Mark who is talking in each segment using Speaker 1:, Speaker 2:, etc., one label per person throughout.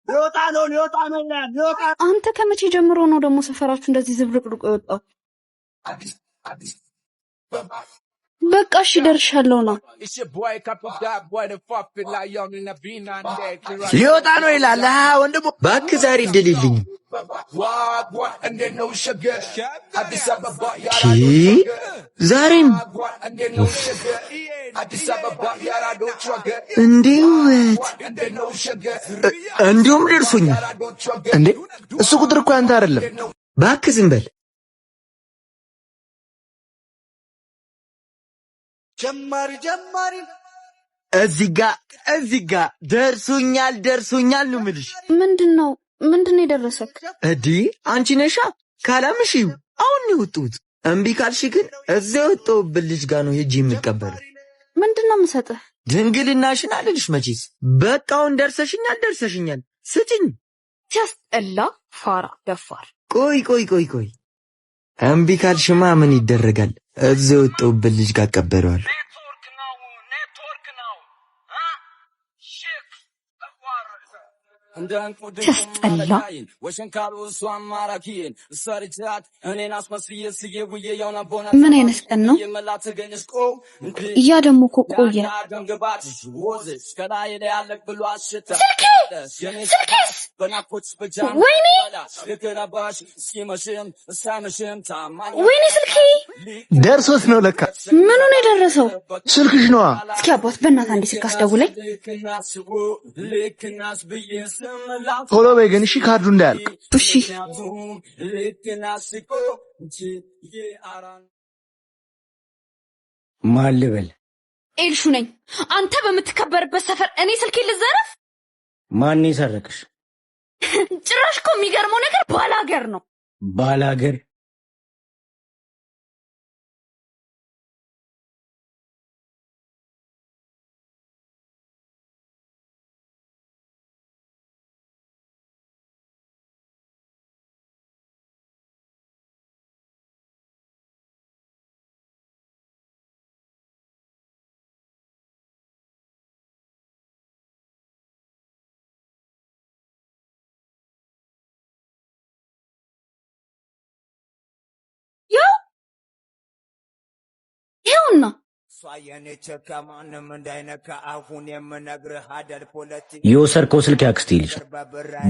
Speaker 1: ሊወጣ ነው፣ ሊወጣ ነው ይላል። ሊወጣ
Speaker 2: አንተ ከመቼ ጀምሮ ነው ደግሞ ሰፈራችሁ እንደዚህ ዝብርቅርቁ የወጣው? በቃ እሺ ደርሻለሁ ነው።
Speaker 1: ሊወጣ ነው ይላል። ወንድሙ
Speaker 3: እባክህ ዛሬ እድል የለኝም። ዛሬም እንዴ ውበት እንዲሁም ደርሶኛል።
Speaker 4: እንዴ እሱ ቁጥር እኮ ያንተ አይደለም።
Speaker 3: እባክህ ዝም በል።
Speaker 1: ጀማሪ ጀማሪ
Speaker 3: እዚህ ጋ እዚህ ጋ ደርሶኛል ደርሶኛል ነው የምልሽ።
Speaker 2: ምንድን ነው ምንድን ነው የደረሰክ?
Speaker 3: እዲ አንቺ ነሻ ካላምሽ አሁን ነው የወጡት። እምቢ ካልሽ ግን እዚያ የወጣሁበት ልጅ ጋ ነው ሄጄ የምቀበለው።
Speaker 2: ምንድን ነው የምሰጥህ?
Speaker 3: ድንግልናሽን አልልሽ መቼስ። በቃ አሁን ደርሰሽኛል ደርሰሽኛል፣ ስጭኝ።
Speaker 2: ሲያስጠላ ፋራ ደፋር።
Speaker 3: ቆይ ቆይ ቆይ ቆይ፣ እምቢ ካልሽማ ምን ይደረጋል? እዚያ የወጣሁበት ልጅ ጋር እቀበለዋለሁ።
Speaker 2: ሲያስጠላ። ምን አይነት ቀን ነው? ያ ደግሞ እኮ ቆየ። ስልኬ ስልኬስ! ወይኔ ወይኔ ስልኬ
Speaker 4: ደርሶት ነው ለካ።
Speaker 2: ምኑ ነው የደረሰው?
Speaker 4: ስልክሽ ነዋ።
Speaker 2: እስኪ አባት በእናትህ አንዴ ስልክ አስደውለኝ።
Speaker 4: ቶሎ በይ ግን እሺ፣ ካርዱ እንዳያልቅ።
Speaker 2: እሺ።
Speaker 5: ማን ልበል?
Speaker 2: ኤልሹ ነኝ። አንተ በምትከበርበት ሰፈር እኔ ስልኬ ልዘረፍ?
Speaker 5: ማን የሰረቅሽ?
Speaker 2: ጭራሽ እኮ የሚገርመው ነገር ባላገር ነው።
Speaker 5: ባላገር?
Speaker 2: ያው ይኸውና
Speaker 5: የወሰድከው ስልክ ያክስቴ ልጅ ነው።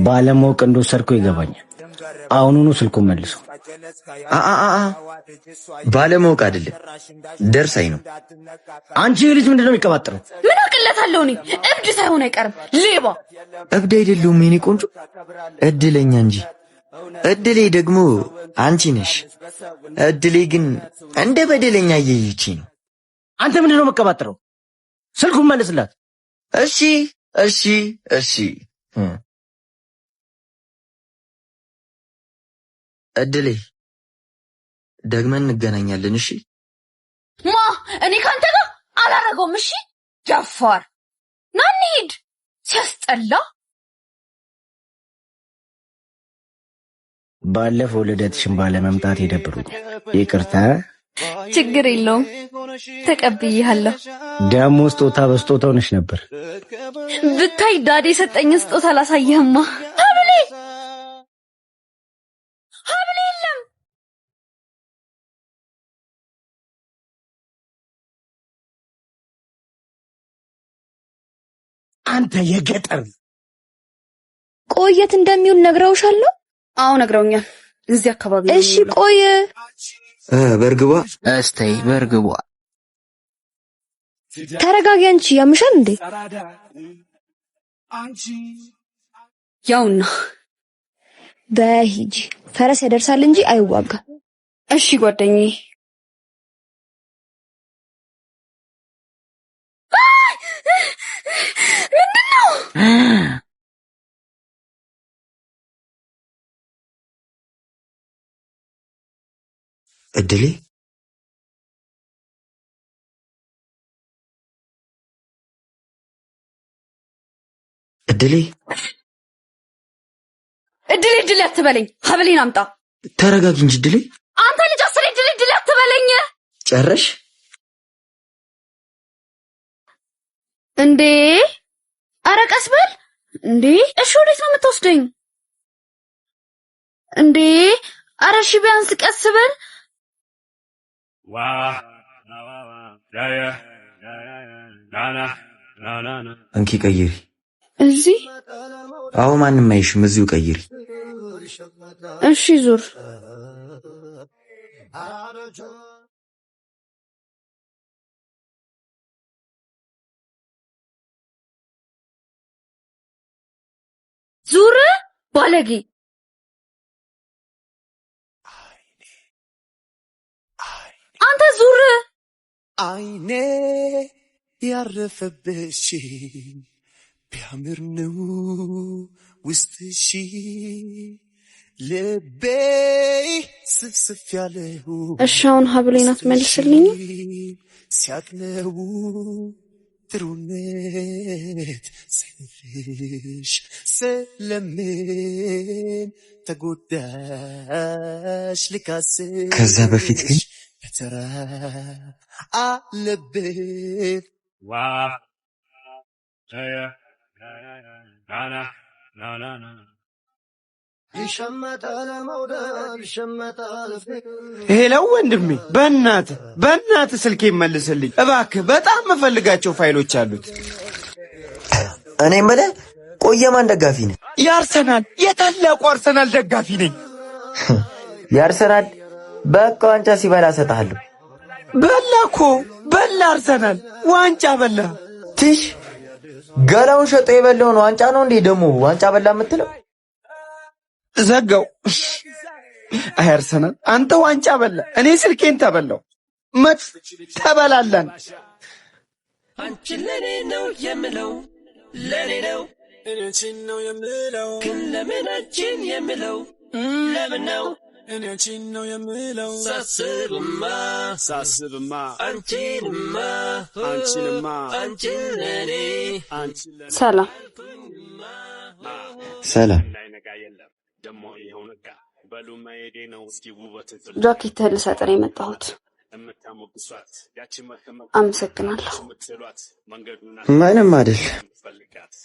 Speaker 5: ባለማወቅ እንደወሰድከው ይገባኛል። አሁኑኑ ስልኩን መልሰው።
Speaker 3: አ ባለማወቅ አይደለም ደርሳኝ ነው።
Speaker 5: አንቺ ልጅ ምንድን ነው የሚቀባጥረው?
Speaker 2: ምን አቅለታለሁ እኔ እብድ ሳይሆን አይቀርም ሌባ።
Speaker 3: እብድ አይደለሁም የኔ ቆንጆ፣ እድለኛ እንጂ። እድሌ ደግሞ አንቺ ነሽ። እድሌ ግን እንደ በደለኛ እየይቺ ነው።
Speaker 5: አንተ ምንድን ነው የምቀባጥረው? ስልኩን መልስላት።
Speaker 3: እሺ እሺ እሺ። እድሌ ደግመን እንገናኛለን። እሺ
Speaker 2: ማ እኔ ካንተ ጋር አላረገውም። እሺ ደፋር፣ ና እንሂድ። ሲያስጠላ።
Speaker 5: ባለፈው ልደትሽን ባለመምጣት ይደብሩኛል። ይቅርታ።
Speaker 2: ችግር የለውም ተቀብዬሃለሁ።
Speaker 5: ደግሞ ስጦታ በስጦታ ሆነሽ ነበር።
Speaker 2: ብታይ ዳዴ የሰጠኝን ስጦታ አላሳየህማ። ሀብሌ ሀብሌ የለም።
Speaker 5: አንተ የገጠር
Speaker 6: ቆየት እንደሚውል ነግረውሻለሁ?
Speaker 2: አዎ ነግረውኛል። እዚህ አካባቢ ነው
Speaker 6: እሺ
Speaker 2: የሚውለው።
Speaker 6: ቆይ
Speaker 3: በእርግቧ
Speaker 7: እስተይ በእርግቧ።
Speaker 6: ተረጋጊ። አንቺ ያምሻል እንዴ?
Speaker 2: ያውና
Speaker 6: በሂጂ ፈረስ ያደርሳል እንጂ አይዋጋም።
Speaker 2: እሺ ጓደኛዬ። ምንድን ነው?
Speaker 3: እድሌ እድሌ
Speaker 2: እድሌ እድሌ አትበለኝ። ሀብሌን አምጣ።
Speaker 3: ተረጋጊ እንጂ እድሌ።
Speaker 2: አንተ ልጅ አስሬ እድሌ እድሌ አትበለኝ።
Speaker 3: ጨረሽ?
Speaker 2: እንዴ ኧረ ቀስ በል። እንዴ እሺ፣ ወዴት ነው የምትወስደኝ? እንዴ ኧረ እሺ ቢያንስ ቀስ በል።
Speaker 3: እንኪ ቀይሪ።
Speaker 2: እዚህ?
Speaker 3: አዎ ማንም አይሽም፣ እዚሁ ቀይሪ።
Speaker 2: እሺ ዙር። ዙር ባለጌ። አንተ ዙር።
Speaker 1: አይኔ ያረፈብሽ ቢያምር ነው ውስጥሽ ልቤ ስፍስፍ ያለው
Speaker 2: እሺ አሁን ሀብሌን አትመልስልኝም?
Speaker 1: ሲያቅለው ጥሩነት ስንፍሽ ስለምን ተጎዳሽ ልካስሽ
Speaker 3: ከዛ በፊት ግን
Speaker 1: በተራ አለብህ።
Speaker 7: Hello ወንድሜ፣ በእናትህ በእናትህ ስልኬ መልስልኝ እባክህ። በጣም የምፈልጋቸው ፋይሎች አሉት።
Speaker 3: እኔ የምልህ ቆይ የማን ደጋፊ ነህ?
Speaker 7: የአርሰናል፣ የታላቁ አርሰናል ደጋፊ ነኝ።
Speaker 3: የአርሰናል? በቃ ዋንጫ ሲበላ እሰጥሃለሁ።
Speaker 7: በላ እኮ በላ፣ አርሰናል ዋንጫ በላ።
Speaker 3: ትሽ ገላውን ሸጦ የበላውን ዋንጫ ነው እንዴ ደግሞ ዋንጫ በላ የምትለው?
Speaker 7: ዘጋው። አይ አርሰናል፣ አንተ ዋንጫ በላ፣ እኔ ስልኬን ተበላው። መች ተበላላን።
Speaker 8: አንቺን ለኔ ነው የምለው፣ ለኔ ነው እኔ ነው የምለው፣ ግን ለምን አንቺን የምለው ለምን ነው እኔ አንቺን ነው የምለው? ሳስብማ ሳስብማ አንቺንማ አንቺንማ አንቺን ለኔ አንቺን ለኔ።
Speaker 2: ሰላም።
Speaker 3: ሰላም።
Speaker 2: ጃኬትህን ልሰጥህ ነው የመጣሁት። አመሰግናለሁ።
Speaker 3: ምንም አይደል።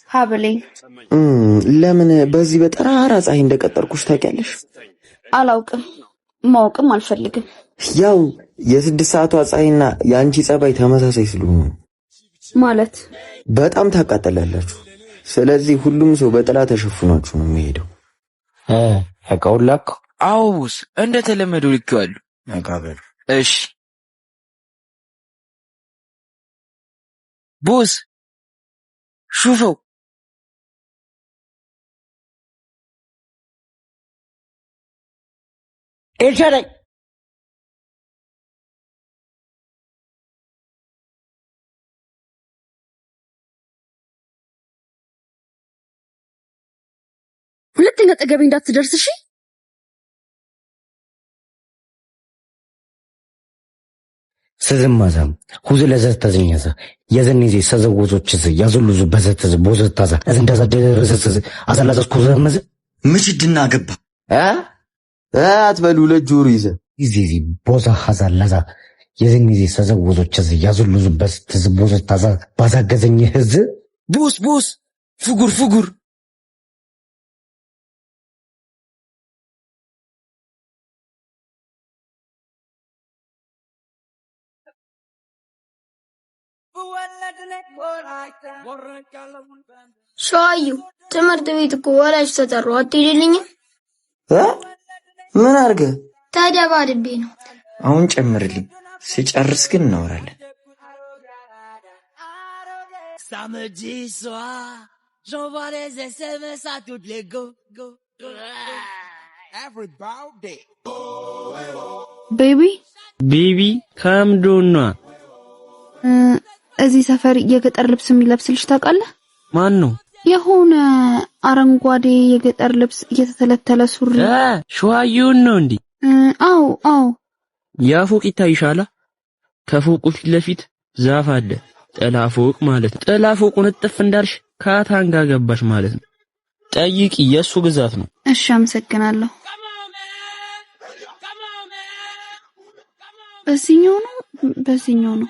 Speaker 2: ሀብሌን።
Speaker 3: ለምን በዚህ በጠራራ ፀሐይ እንደቀጠርኩሽ ታውቂያለሽ?
Speaker 2: አላውቅም፣ ማወቅም አልፈልግም።
Speaker 3: ያው የ6 ሰዓቷ ፀሐይና የአንቺ ጸባይ ተመሳሳይ ስለሆኑ።
Speaker 2: ማለት?
Speaker 3: በጣም ታቃጠላላችሁ። ስለዚህ ሁሉም ሰው በጥላ ተሸፍኗችሁ ነው የሚሄደው።
Speaker 5: እቃውን ላክ።
Speaker 9: አዎ boss፣ እንደተለመደው ልኬዋለሁ።
Speaker 5: መቃብር።
Speaker 9: እሺ boss፣ ሹፈው።
Speaker 5: ኤልሻዳይ።
Speaker 2: ሁለተኛ አጠገቤ እንዳትደርስ እሺ?
Speaker 5: ስዝማዛም ሁዝ ለዘተዝኛዘ የዘኔዜ ሰዘወዞችዝ ያዘሉዙ በዘተዝ ቦዘታዛ እዝንዳዛ ደረዘዘዝ አዘላዘዝ ኩዘመዝ
Speaker 3: ምችድና ገባ እ አትበሉ፣ ሁለት ጆሮ ይዘህ
Speaker 5: ጊዜዚ ቦዛ ሀዛላዛ የዘኔዜ ሰዘወዞችዝ ያዘሉዙ በዘተዝ ቦዘታዛ ባዛገዘኝ ህዝ።
Speaker 9: ቦስ ቦስ፣ ፍጉር ፍጉር።
Speaker 10: ሸዋዩ፣ ትምህርት ቤት እኮ ወላጅ ተጠሩ፣ አትሄድልኝም?
Speaker 3: እ ምን አድርገህ?
Speaker 10: ተደባድቤ ነው።
Speaker 3: አሁን ጨምርልኝ። ስጨርስ ግን እናወራለን።
Speaker 8: Samedi soir, j'envoie les SMS à toutes les go, go, go. Everybody.
Speaker 2: Baby.
Speaker 11: Baby ካምዶና።
Speaker 2: እዚህ ሰፈር የገጠር ልብስ የሚለብስ ልጅ ታውቃለህ?
Speaker 11: ማን ነው?
Speaker 2: የሆነ አረንጓዴ የገጠር ልብስ፣ እየተተለተለ ሱሪ።
Speaker 11: ሸዋየውን ነው እንዴ?
Speaker 2: አዎ አዎ።
Speaker 11: ያ ፎቅ ይታይሻላ? ከፎቁ ፊት ለፊት ዛፍ አለ። ጥላ ፎቅ ማለት ነው። ጥላ ፎቁን እጥፍ እንዳልሽ ካታንጋ ገባሽ ማለት ነው። ጠይቂ፣ የእሱ ግዛት ነው።
Speaker 2: እሺ፣ አመሰግናለሁ። በዚህኛው ነው፣ በዚህኛው ነው።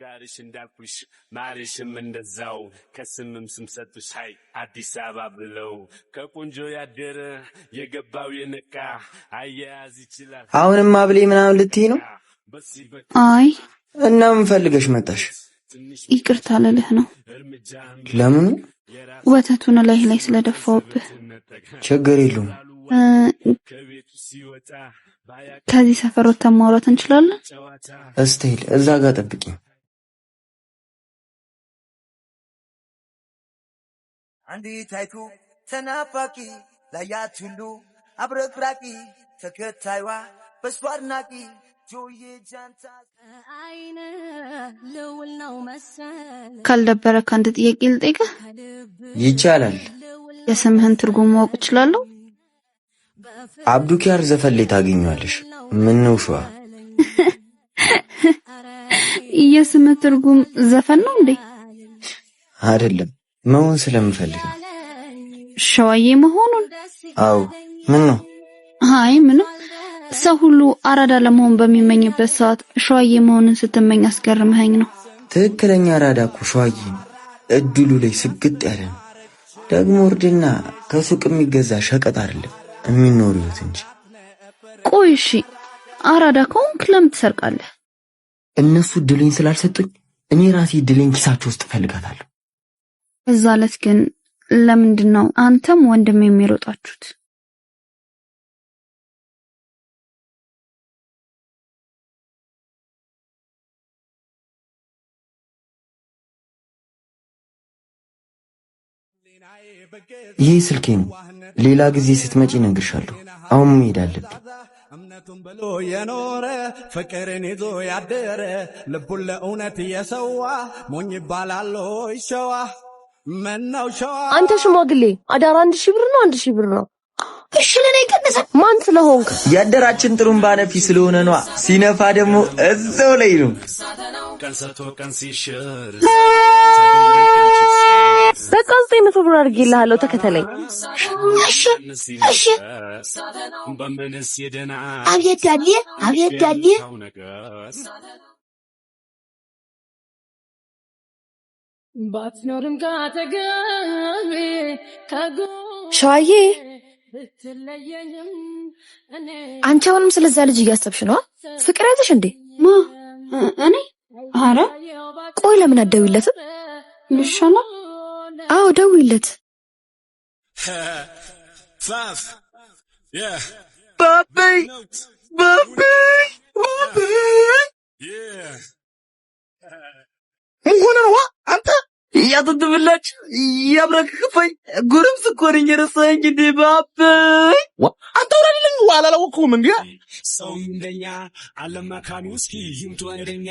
Speaker 12: ዳርሽ እንዳልኩሽ ማርሽም እንደዛው ከስምም ስም ሰጡሽ ሀይ አዲስ አበባ ብለው ከቆንጆ ያደረ የገባው የነቃ አያያዝ ይችላል።
Speaker 3: አሁንም አብሌ ምናምን ልትይ ነው?
Speaker 2: አይ
Speaker 3: እና ምን ፈልገሽ መጣሽ?
Speaker 2: ይቅርታ ልልህ ነው።
Speaker 3: ለምኑ?
Speaker 2: ወተቱን ላይ ላይ ስለደፋውብህ።
Speaker 3: ችግር የለውም።
Speaker 2: ከዚህ ሰፈር ወጥተን ማውራት እንችላለን?
Speaker 3: እስቴል እዛ ጋር ጠብቂኝ።
Speaker 1: አንዲት አይቱ ተናፋቂ ላያት ሁሉ አብረቅራቂ ተከታይዋ በሷ አድናቂ ጆዬ ጃንታ
Speaker 2: ካልደበረ ከአንድ ጥያቄ ልጠይቅህ?
Speaker 3: ይቻላል።
Speaker 2: የስምህን ትርጉም ማወቅ እችላለሁ?
Speaker 3: አብዱኪያር ዘፈን ላይ ታገኘዋለሽ። ምነው ሸዋ
Speaker 2: የስምህ ትርጉም ዘፈን ነው እንዴ?
Speaker 3: አይደለም፣ መሆን ስለምፈልግ ነው።
Speaker 2: ሸዋዬ መሆኑን?
Speaker 3: አዎ። ምን ነው?
Speaker 2: አይ ምንም። ሰው ሁሉ አራዳ ለመሆን በሚመኝበት ሰዓት ሸዋዬ መሆንን ስትመኝ አስገርመኸኝ ነው።
Speaker 3: ትክክለኛ አራዳ እኮ ሸዋዬ ነው። እድሉ ላይ ስግጥ ያለ ነው። ደግሞ እርድና ከሱቅ የሚገዛ ሸቀጥ አይደለም የሚኖር ህይወት እንጂ።
Speaker 2: ቆይ እሺ፣ አራዳ ከሆንክ ለምን ትሰርቃለህ?
Speaker 3: እነሱ እድሌን ስላልሰጡኝ እኔ ራሴ እድሌን ኪሳቸው ውስጥ እፈልጋታለሁ።
Speaker 2: እዛ ዕለት ግን ለምንድን ነው አንተም ወንድም የሚሮጣችሁት?
Speaker 3: ይህ ስልኬ ነው። ሌላ ጊዜ ስትመጪ እነግርሻለሁ። አሁን መሄድ አለብኝ።
Speaker 13: እምነቱን ብሎ የኖረ ፍቅርን ይዞ ያደረ ልቡን ለእውነት የሰዋ ሞኝ ይባላል ሆይ ሸዋ። ምነው ሸዋ
Speaker 14: አንተ ሽማግሌ አዳር 1000 ብር ነው፣ 1000 ብር ነው።
Speaker 6: እሺ ለኔ ቀነሰ።
Speaker 14: ማን ስለሆንክ?
Speaker 3: ያደራችን ጥሩምባ ነፊ ስለሆነ ነዋ። ሲነፋ ደግሞ እዛው ላይ ነው።
Speaker 12: ቀን ሰጥቶ ቀን ሲሽር
Speaker 14: በቃ 900 ብር አድርጌልሃለሁ። ተከተለኝ።
Speaker 6: እሺ እሺ።
Speaker 12: በምንስ የደና
Speaker 6: አቤት ዳሌ፣ አቤት ዳሌ።
Speaker 10: ባትኖርም ካጠገቤ
Speaker 6: ሸዋዬ
Speaker 10: ብትለየኝም እኔ
Speaker 6: አንቺ አሁንም ስለዛ ልጅ እያሰብሽ ነው? ፍቅር ያዘሽ እንዴ?
Speaker 2: ማ እኔ? አረ
Speaker 6: ቆይ ለምን አትደውይለትም?
Speaker 2: ይሻላል።
Speaker 6: አዎ ደውይለት።
Speaker 3: ባበይ ባበይ ባበይ
Speaker 4: ምን ሆነህ ነው አንተ?
Speaker 3: ያትትብላች ያብረክክፈኝ ጉርምስ እኮ ነኝ። ረሳኸኝ እንዴ ባበይ?
Speaker 4: አንተ ወራልኝ አላወቅሁም እንዴ?
Speaker 12: ሰው እንደኛ አለማካሚ እስኪ ይምጡ ወደኛ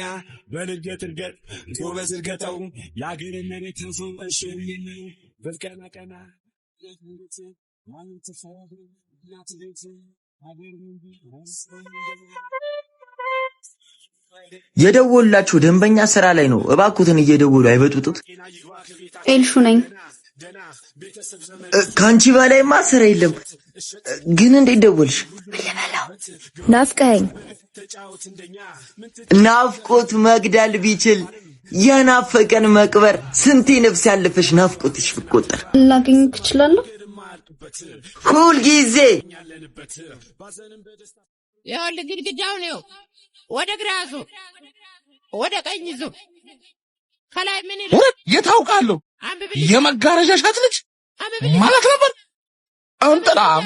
Speaker 12: በልገት እርገጥ ጎበዝ እርገጠው የአገርን መሬት ተንሶ እሺ በልቀና ቀና
Speaker 3: የደወሉላችሁ ደንበኛ ስራ ላይ ነው። እባክዎትን እየደወሉ አይበጡጡት።
Speaker 2: ኤልሹ ነኝ።
Speaker 3: ከአንቺ በላይማ ስራ የለም። ግን እንዴት ደወልሽ?
Speaker 6: ናፍቀኸኝ።
Speaker 3: ናፍቆት መግደል ቢችል የናፈቀን መቅበር። ስንቴ ነፍስ ያለፈሽ ናፍቆትሽ ብቆጠር
Speaker 2: ላገኝህ እችላለሁ?
Speaker 3: ሁልጊዜ
Speaker 15: ይኸውልህ ግድግዳውን ይኸው፣ ወደ ግራ ዙር፣ ወደ ቀኝ ዙር። ከላይ ምን ይላል?
Speaker 4: ውረድ! የት አውቃለሁ?
Speaker 15: አንብብልኝ፣
Speaker 4: የመጋረጃ ሻት ልጅ
Speaker 15: አንብብልኝ።
Speaker 4: ማለት ነበር። እንጥላም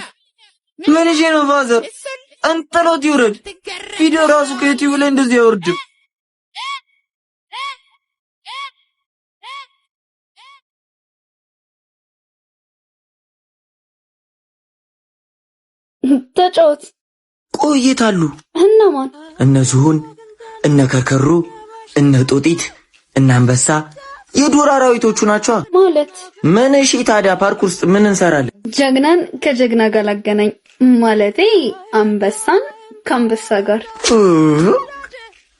Speaker 3: ምን ይዤ ነው father? እንጥሎት ይውረድ። ቪዲዮ ራሱ ከዩቲዩብ ላይ እንደዚህ አይወርድም።
Speaker 2: ተጫወት።
Speaker 3: ቆይታሉ
Speaker 2: እነማን?
Speaker 3: እነ ዝሆን፣ እነ ከርከሮ፣ እነ ጦጢት፣ እነ አንበሳ የዱር አራዊቶቹ ናቸዋ።
Speaker 2: ማለት
Speaker 3: ምን እሺ ታዲያ ፓርክ ውስጥ ምን እንሰራለን?
Speaker 2: ጀግናን ከጀግና ጋር ላገናኝ፣ ማለቴ አንበሳን ከአንበሳ ጋር።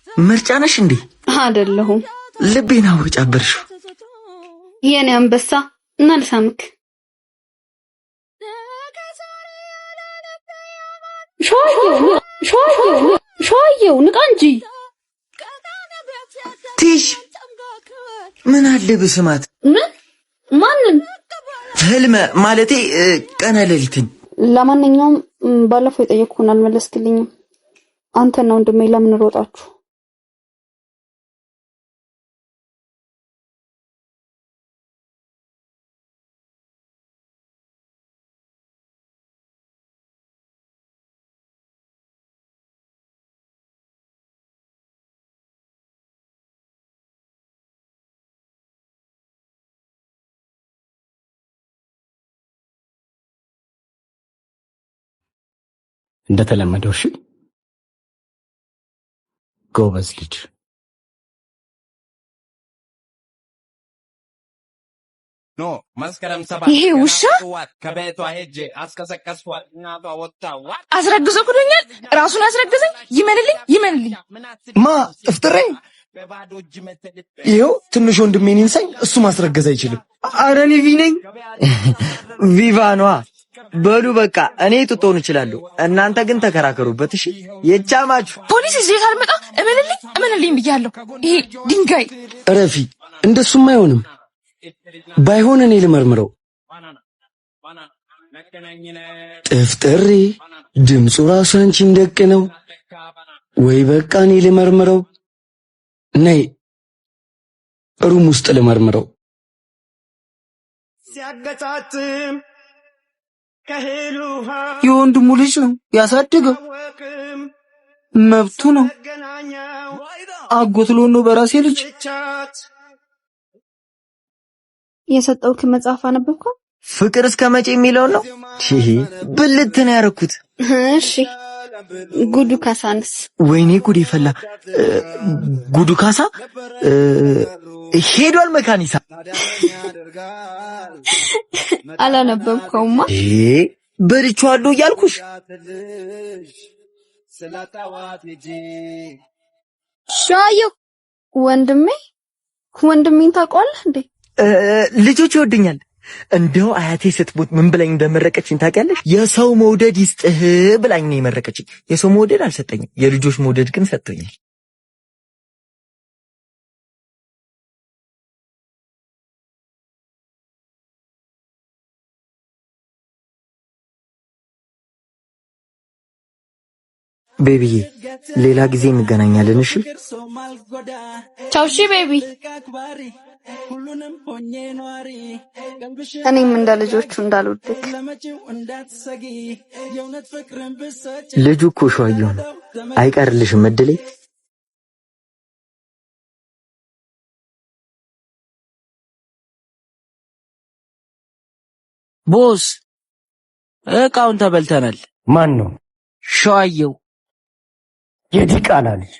Speaker 3: ምርጫ ነሽ እንዴ?
Speaker 2: አይደለሁም።
Speaker 3: ልቤን አወጫበርሽው።
Speaker 2: የኔ አንበሳ እና ልሳምክ። ሸዋየው ሸዋየው ሸዋየው ንቃ እንጂ።
Speaker 3: ትሽ ምን አለ ብስማት?
Speaker 2: ምን? ማንን?
Speaker 3: ህልመ ማለቴ ቀነ ሌሊትን።
Speaker 2: ለማንኛውም ባለፈው የጠየቅኩህን አልመለስክልኝም። አንተና ወንድሜ ለምን ሮጣችሁ?
Speaker 5: እንደተለመደው እሺ፣ ጎበዝ ልጅ።
Speaker 6: ይሄ ውሻ አስረግዞ ክዶኛል። ራሱን አስረግዘኝ። ይመንልኝ፣ ይመንልኝ።
Speaker 7: ማ ጥፍጥሬ? ይኸው ትንሽ ወንድሜን ይንሳኝ፣ እሱ ማስረገዝ አይችልም።
Speaker 3: አረ እኔ ቪ ነኝ። ቪቫ ነዋ። በሉ በቃ እኔ ጡጦን እችላለሁ፣ እናንተ ግን ተከራከሩበት። እሺ የቻማችሁ።
Speaker 6: ፖሊስ እዚህ ሳልመጣ እመንልኝ፣ እመንልኝ ብያለሁ። ይሄ ድንጋይ
Speaker 7: እረፊ፣ እንደሱም አይሆንም። ባይሆን እኔ ልመርምረው። ጥፍጥሬ ድምፁ ራሱ አንቺን ደቅ ነው ወይ? በቃ እኔ ልመርምረው። ነይ room ውስጥ ልመርምረው።
Speaker 9: የወንድሙ ልጅ ነው ያሳድገው፣ መብቱ ነው። አጎት ልሆን ነው በራሴ ልጅ።
Speaker 2: የሰጠውክን መጽሐፍ አነበብከው?
Speaker 3: ፍቅር እስከ መቼ የሚለውን ነው። ይሄ ብልት ነው ያደረኩት።
Speaker 2: እሺ ጉዱ ካሳንስ?
Speaker 3: ወይኔ ጉድ ፈላ። ጉዱ ካሳ ሄዷል መካኒሳ።
Speaker 2: አላነበብከውማ?
Speaker 3: በልቼዋለሁ እያልኩሽ።
Speaker 2: ሻየው ወንድሜ፣ ወንድሜን ታውቀዋለህ እንዴ?
Speaker 3: ልጆች ይወዱኛል። እንደው አያቴ ስትሞት ምን ብላኝ እንደመረቀችኝ ታውቂያለሽ? የሰው መውደድ ይስጥህ ብላኝ ነው የመረቀችኝ። የሰው መውደድ አልሰጠኝም፣ የልጆች መውደድ ግን ሰጥቶኛል። baby ዬ ሌላ ጊዜ እንገናኛለን። እሺ
Speaker 2: ቻው። እሺ baby። እኔም እንደ ልጆቹ እንዳልወድክ።
Speaker 3: ልጁ እኮ ሸዋየው ነው፣ አይቀርልሽም እድሌ።
Speaker 9: ቦስ እቃውን ተበልተናል።
Speaker 5: ማን ነው?
Speaker 9: ሸዋየው
Speaker 5: የዲቃላ ልጅ።